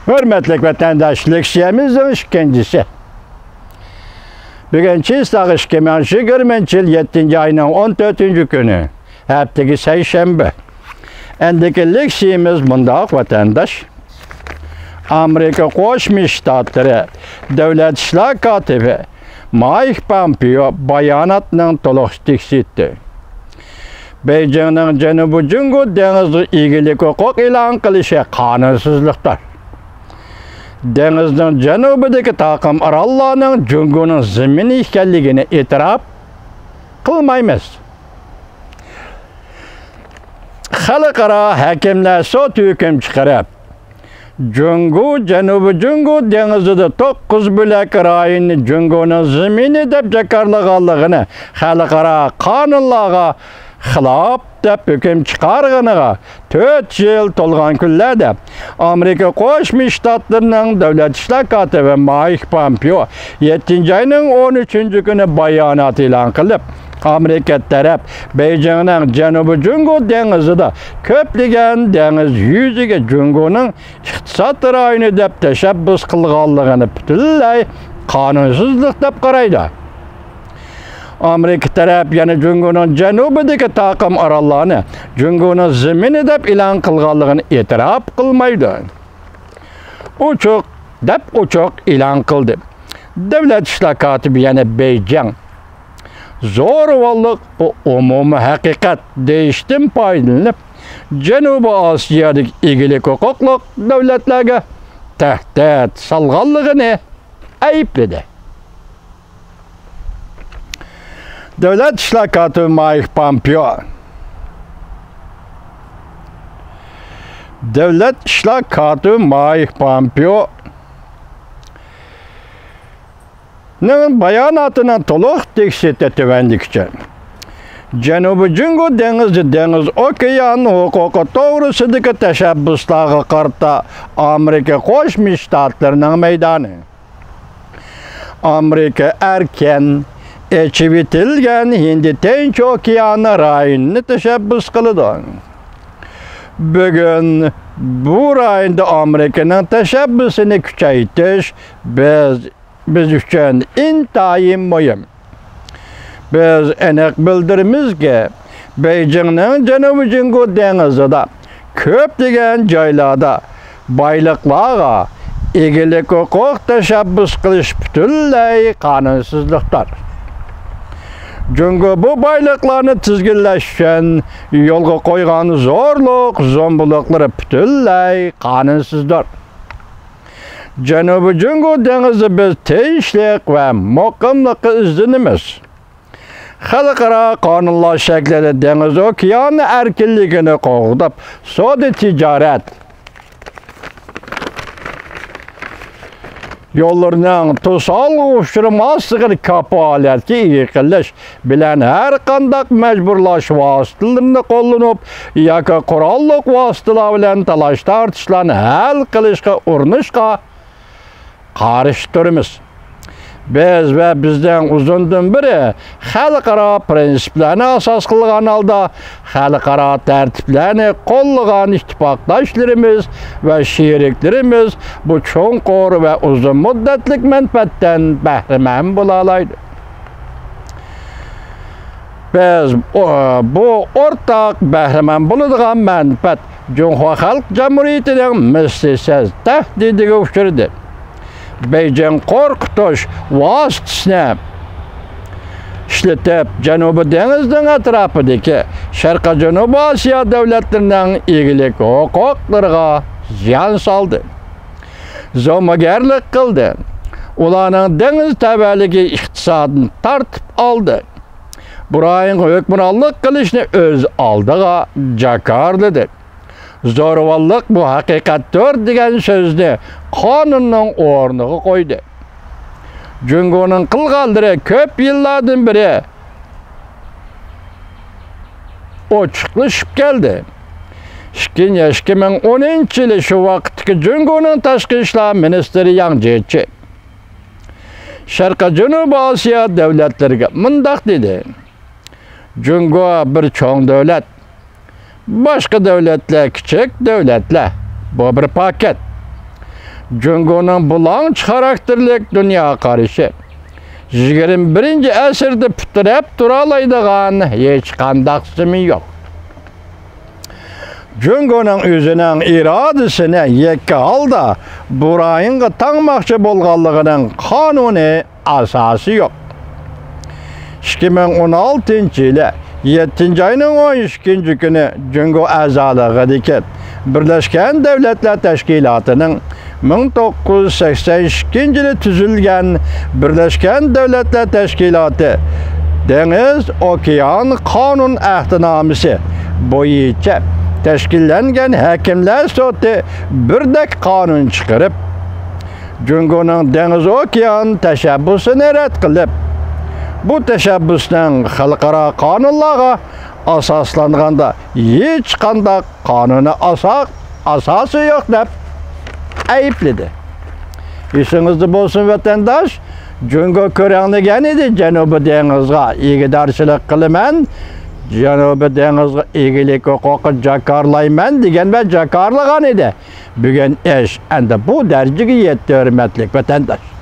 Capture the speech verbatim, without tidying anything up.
ھۆرمەتلىك ۋەتەنداش، لېكسىيەمىزنىڭ ئىككىنچىسى. بۈگۈن چېسلاق ئىككى مىڭ يىگىرمىنچى يىل يەتتىنچى ئاينىڭ ئون تۆتىنچى كۈنى، ھەپتىكى سەيشەنبە. ئەندىكى لېكسىيەمىز مۇنداق، ۋەتەنداش. ئامېرىكا قوشما شتاتلىرى دۆلەت ئىشلار كاتىپى مايك پامپېئو باياناتنىڭ تولۇق تېكىستى. بېيجىڭنىڭ جەنۇبىي جۇڭگو دېڭىزىغا ئىگىلىك ھوقۇق ئېلان قىلىشى قانۇنسىزلىقتۇر. دېڭىزنىڭ جەنۇبىدىكى تاقىم ئاراللارنىڭ جۇڭگونىڭ زېمىنى ئىكەنلىكىنى ئېتىراپ قىلمايمىز. خەلقئارا ھەكىملەر سوت ھۆكۈم چىقىرىپ، جۇڭگو جەنۇبىي جۇڭگو دېڭىزىدا توققۇز بۆلەك رايوننى جۇڭگونىڭ زېمىنى دەپ جاكارلىغانلىقىنى، خەلقئارا قانۇنلارغا خىلاپ دەپ ھۆكۈم چىقارغىنىغا تۆت يىل تولغان كۈنلەردە، ئامېرىكا قوشما شتاتلىرىنىڭ دۆلەت ئىشلار كاتىپى مايك پامپېئو يەتتىنچى ئاينىڭ ئون ئۈچىنچى كۈنى بايانات ئېلان قىلىپ، ئامېرىكا تەرەپ بېيجىڭنىڭ جەنۇبىي جۇڭگو دېڭىزىدا كۆپلىگەن دېڭىز يۈزىگە جۇڭگونىڭ ئىقتىساد رايونى دەپ تەشەببۇس قىلغانلىقىنى پۈتۈنلەي قانۇنسىزلىق دەپ قارايدۇ. ئامېرىكا تەرەپ يەنە جۇڭگونىڭ جەنۇبىدىكى تاقىم ئاراللارنى جۇڭگونىڭ زېمىنى دەپ ئېلان قىلغانلىقىنى ئېتىراپ قىلمايدۇ. ئوچۇق دەپ ئوچۇق ئېلان قىلدى. دۆلەت ئىشلار كاتىپى يەنە بېيجىڭ زورىۋاللىق بۇ ئومۇمىي ھەقىقەت دېيىشتىن پايدىلىنىپ، جەنۇبىي ئاسىيادىكى ئىگىلىك ھوقۇقلۇق دۆلەتلەرگە تەھدىت سالغانلىقىنى ئەيىبلىدى. دۆلەت ئىشلار كاتىپى مايك پامپېئو. دۆلەت ئىشلار كاتىپى مايك پامپېئونىڭ باياناتىنىڭ تولۇق تېكىستى تۆۋەندىكىچە. جەنۇبىي جۇڭگو دېڭىزى دېڭىز ئوكيان ھوقۇقى توغرىسىدىكى تەشەببۇسلارغا قارىتا ئامېرىكا قوشما شتاتلىرىنىڭ مەيدانى. ئامېرىكا ئەركىن ئېچىۋېتىلگەن ھىندى تىنچ ئوكيان رايونىنى تەشەببۇس قىلىدۇ. بۈگۈن بۇ رايوندا ئامېرىكىنىڭ تەشەببۇسىنى كۈچەيتىش بىز، بىز ئۈچۈن ئىنتايىن مۇھىم. بىز ئېنىق بىلدۈرىمىزكى، بېيجىڭنىڭ جەنۇبىي جۇڭگو دېڭىزىدا كۆپلىگەن جايلاردا بايلىقلارغا ئىگىلىك ھوقۇق تەشەببۇس قىلىش پۈتۈنلەي قانۇنسىزلىقتۇر. جۇڭگو بۇ بايلىقلارنى تىزگىنلەش ئۈچۈن يولغا قويغان زورلۇق، زومبىلىقلىرى پۈتۈنلەي قانۇنسىزدۇر. جەنۇبىي جۇڭگو دېڭىزى بىز تىنچلىق ۋە مۇقىملىققا ئىزدىنىمىز. خەلقئارا قانۇنلار شەكلىدە دېڭىز ئوكيان ئەركىنلىكىنى قوغداپ، سودا تىجارەت يوللىرىنىڭ توسالغۇغا ئۇچرىماسلىقىنى كاپالەتكە ئىگە قىلىش بىلەن ھەر قانداق مەجبۇرلاش ۋاسىتىلىرىنى قوللىنىپ ياكى قوراللىق ۋاسىتىلار بىلەن تالاش-تارتىشلارنى ھەل قىلىشقا ئۇرۇنۇشقا قارشى تۇرىمىز. بىز ۋە بىزنىڭ ئۇزۇندىن بېرى خەلقئارا پىرىنسىپلارنى ئاساس قىلغان ھالدا خەلقئارا تەرتىپلەرنى قوللىغان ئىتتىپاقداشلىرىمىز ۋە شېرىكلىرىمىز بۇ چوڭقۇر ۋە ئۇزۇن مۇددەتلىك مەنپەئەتتىن بەھرىمەن بولالايدۇ. بىز، ئو، بۇ ئورتاق بەھرىمەن بولىدىغان مەنپەئەت جۇڭخۇا خەلق جۇمھۇرىيىتىنىڭ مىسلىسىز تەھدىتىگە ئۇچرىدى. بېيجىڭ قورقۇتۇش ۋاسىتىسىنى ئىشلىتىپ، جەنۇبىي دېڭىزنىڭ ئەتراپىدىكى شەرقىي جەنۇبىي ئاسىيا دۆلەتلىرىنىڭ ئىگىلىك ھوقۇقلىرىغا زىيان سالدى. زومىگەرلىك قىلدى. ئۇلارنىڭ دېڭىز تەۋەلىكى ئىقتىسادىنى تارتىپ ئالدى. بۇ رايونغا ھۆكۈمرانلىق قىلىشنى ئۆز ئالدىغا جاكارلىدى. زورىۋاللىق بۇ ھەقىقەتتۇر دېگەن سۆزنى قانۇننىڭ ئورنىغا قويدى. جۇڭگونىڭ قىلغانلىرى كۆپ يىللاردىن بېرى ئوچۇقلىشىپ كەلدى. ئىككىنچى، ئىككى مىڭ ئونىنچى يىلى شۇ ۋاقىتتىكى جۇڭگونىڭ تاشقى ئىشلار مىنىستىرى ياڭ جيېچى شەرقىي جەنۇبىي ئاسىيا دۆلەتلىرىگە مۇنداق دېدى: جۇڭگو بىر چوڭ دۆلەت. باشقا دۆلەتلەر كىچىك دۆلەتلەر. بۇ بىر پاكىت. جۇڭگونىڭ بۇلاڭچى خاراكتېرلىك دۇنيا قارىشى يىگىرمە بىرىنچى ئەسىردە پۇت تىرەپ تۇرالايدىغان ھېچقانداق زېمىن يوق. جۇڭگونىڭ ئۆزىنىڭ ئىرادىسىنى يەككە ھالدا بۇ رايونغا تاڭماقچى بولغانلىقىنىڭ قانۇنىي ئاساسى يوق. ئىككى مىڭ ئون ئالتىنچى يىلى يەتتىنچى ئاينىڭ ئون ئىككىنچى كۈنى جۇڭگو ئەزالىقىدىكى بىرلەشكەن دۆلەتلەر تەشكىلاتىنىڭ مىڭ توققۇز يۈز سەكسەن ئىككىنچى يىلى تۈزۈلگەن بىرلەشكەن دۆلەتلەر تەشكىلاتى دېڭىز ئوكيان قانۇن ئەھدىنامىسى بويىچە تەشكىللەنگەن ھەكىملەر سوتى بىردەك قانۇن چىقىرىپ، جۇڭگونىڭ دېڭىز ئوكيان تەشەببۇسىنى رەت قىلىپ، بۇ تەشەببۇسنىڭ خەلقئارا قانۇنلارغا ئاساسلانغاندا ھېچقانداق قانۇنىي ئاسا-، ئاساسى يوق دەپ ئەيىبلىدى. ئېسىڭىزدە بولسۇن، ۋەتەنداش، جۇڭگو كۆرەڭلىگەن ئىدى، جەنۇبىي دېڭىزغا ئىگىدارچىلىق قىلىمەن، جەنۇبىي دېڭىزغا ئىگىلىك ھوقۇقى جاكارلايمەن دېگەن ۋە جاكارلىغان ئىدى. بۈگۈن ئىش ئەمدى بۇ دەرىجىگە يەتتى، ھۆرمەتلىك ۋەتەنداش.